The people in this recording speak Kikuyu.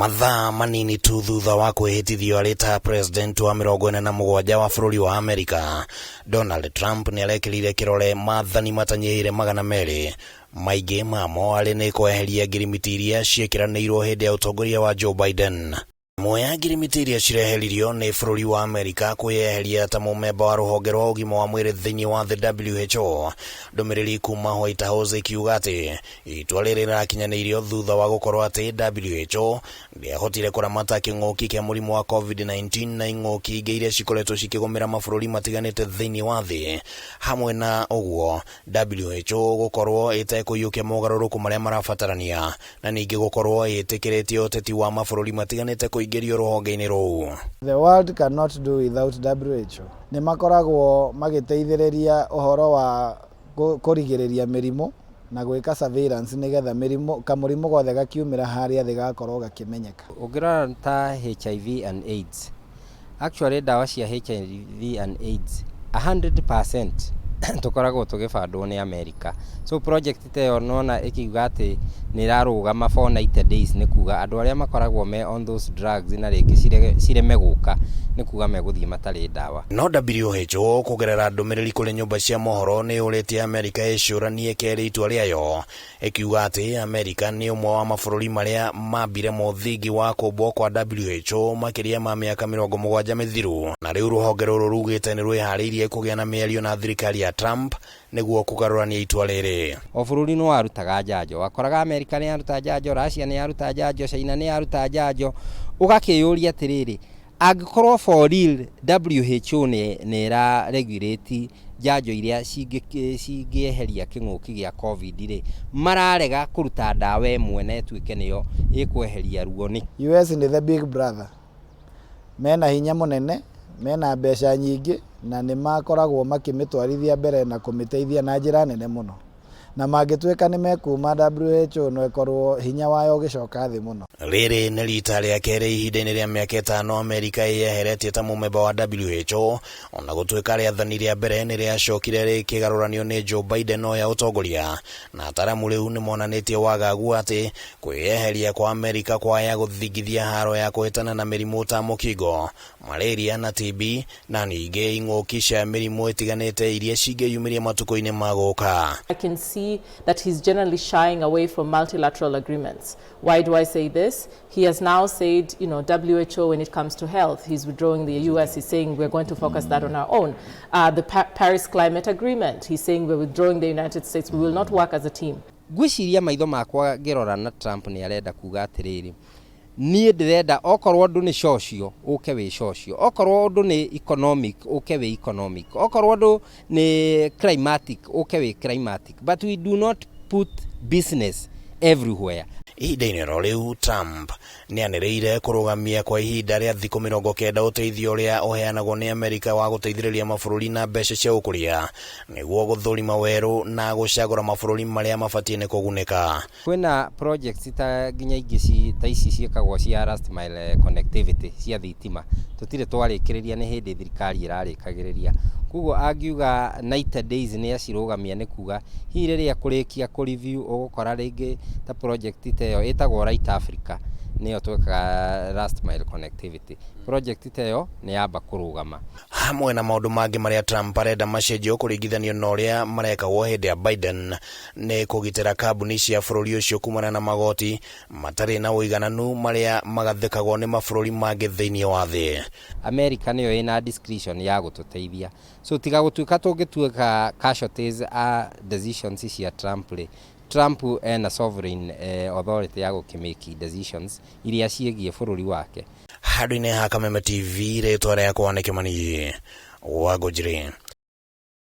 Mathaa manini tu thutha wa kwĩhĩtithio arĩ ta president wa 47 wa bũrũri wa Amerika, Donald Trump nĩ arekĩrire kĩrore maathani matanyihĩire 200, maingĩ mamo arĩ nĩ kweheria ngirimiti iria ciĩkĩranĩirwo hĩndĩ ya ũtongoria wa Joe Biden. Ĩmwe ya ngirimiti iria cireheririo nĩ bũrũri wa Amerika kwĩyeheria ta mũmemba wa rũhonge rwa ũgima wa mwĩrĩ thĩinĩ wa thĩ WHO. Ndũmĩrĩri kuma White House ĩkiuga atĩ itua rĩrĩ rĩrakinyanĩirio thutha wa gũkorwo atĩ WHO ndĩahotire kũramata kĩng'ũki kĩa mũrimũ wa COVID-19 na ing'ũki ingĩ iria cikoretwo cikĩgũmĩra mabũrũri matiganĩte thĩinĩ wa thĩ. Hamwe na ũguo, WHO gũkorwo ĩtekũiyũkia mogarũrũku marĩa marabatarania na ningĩ gũkorwo ĩtĩkĩrĩtie ũteti wa mabũrũri matiganĩte kũingĩrio rũhonge-inĩ rũu. The world cannot do without WHO. Nĩ makoragwo magĩteithĩrĩria ũhoro wa kũrigĩrĩria mĩrimũ na gwĩka surveillance nĩgetha mĩrimũ kamũrimũ gothe gakiumĩra harĩa thĩ gakorwo gakĩmenyeka. Ũngĩrora ta HIV and AIDS, actually ndawa cia HIV and AIDS 100% tũkoragwo tũgĩbandwo nĩ America. So project ta ĩyo nona ĩkiuga atĩ nĩ ĩrarũgama for 90 days, nĩ kuga andũ arĩa makoragwo me on those drugs na rĩngĩ cireme gũka, nĩ kuga megũthiĩ matarĩ ndawa. No WHO kũgerera ndũmĩrĩri kũrĩ nyũmba cia mohoro nĩ yũrĩtie Amerika ĩcũranie kerĩ itua rĩayo, ĩkiuga atĩ Amerika nĩ ũmwe wa mabũrũri marĩa mambire mũthingi wa kũmbwo kwa WHO makĩria ma mĩaka 70 mĩthiru, na rĩu rũhonge rũrũ rugĩte nĩ rwĩharĩirie kũgĩa na mĩario na thirikari ya Trump nĩguo kũgarũrania itua rĩrĩ. O bũrũri nĩ warutaga njanjo, wakoraga Amerika nĩ yaruta njanjo, Russia nĩ yaruta njanjo, China nĩ yaruta njanjo. Ũgakĩyũria atĩrĩrĩ, angĩkorwo for real WHO nĩ ĩra regulate njanjo iria cingĩeheria kĩng'ũki gĩa COVID rĩ, mararega kũruta ndawa ĩmwe na ĩtuĩke nĩyo ĩkweheria ruo nĩ US nĩ the big brother. Mena hinya mũnene, mena mbeca nyingĩ na nĩ makoragwo makĩmĩtwarithia mbere na kũmĩteithia na njĩra nene mũno. Na mangĩtuĩka nĩ mekuma WHO, no ĩkorwo hinya wayo ũgĩcoka thĩ mũno. Rĩrĩ nĩ rita rĩa kerĩ ihinda-inĩ rĩa mĩaka 5 Amerika ĩyeheretie ta mũmemba wa WHO, ona gũtuĩka rĩathani rĩa mbere nĩ rĩacokire rĩkĩgarũranio nĩ Joe Biden oya ũtongoria. Na ataramu rĩu nĩ monanĩtie wagagu atĩ kwĩyeheria kwa Amerika kwaya gũthingithia haro ya kũhĩtana na mĩrimũ ta mũkingo, malaria na TB, na ningĩ ing'ũki cia mĩrimũ ĩtiganĩte iria cingĩyumĩria matukũ-inĩ ma gũka. I can see that he's generally shying away from multilateral agreements. Why do I say this? He has now said, WHO, when it comes to health, he's withdrawing the US. He's saying we're going to focus that on our own. The Paris Climate Agreement, he's saying we're withdrawing the United States. We will not work as a team. Ngwĩciria maitho makwa ngĩrora na Trump nĩ arenda kuga atĩrĩrĩ, niĩ ndĩrenda okorwo ũndũ nĩ social, ũke wĩ social, okorwo ũndũ nĩ economic, ũke wĩ economic, okorwo ũndũ nĩ climatic, ũke wĩ climatic, but we do not put business everywhere. Ihinda-inĩ oro rĩu, Trump nĩ anĩrĩire kũrũgamia kwa ihinda rĩa thikũ 90 ũteithio ũrĩa ũheanagwo nĩ Amerika wa gũteithĩrĩria mabũrũri na mbeca cia ũkũria nĩguo gũthũrima werũ na gũcagũra mabũrũri marĩa mabatiĩ nĩ kũgunĩka. Kwĩna projects ta nginya ingĩ ta ici ciĩkagwo cia last mile connectivity cia thitima, tũtirĩ twarĩkĩrĩria, nĩ hĩndĩ thirikari ĩrarĩkagĩrĩria. Koguo angiuga 90 days nĩ acirũgamia, nĩ kuga hihi rĩrĩa kũrĩkia kũ review ũgũkora rĩngĩ ta project ta ĩyo ĩtagwo Right Africa, nĩyo twekaga last mile connectivity project ta ĩyo nĩ yamba kũrũgama. Hamwe na maũndũ mangĩ marĩa Trump arenda macenjio kũringithanio na ũrĩa marekagwo hĩndĩ ya Biden nĩ kũgitĩra kambuni cia bũrũri ũcio kumana na magoti matarĩ na ũigananu marĩa magathĩkagwo nĩ mabũrũri mangĩ thĩinĩ wa thĩ. America nĩyo ĩna discretion ya gũtũteithia, so tiga gũtuĩka tũngĩtuĩka casualties a decisions cia Trump rĩ, Trump ena sovereign authority ya gũkĩmake decisions iria ciĩgiĩ bũrũri wake. Handũ-inĩ ha Kameme TV, rĩtwa rĩakwa nĩ Kĩmani wa Ngũnjiri.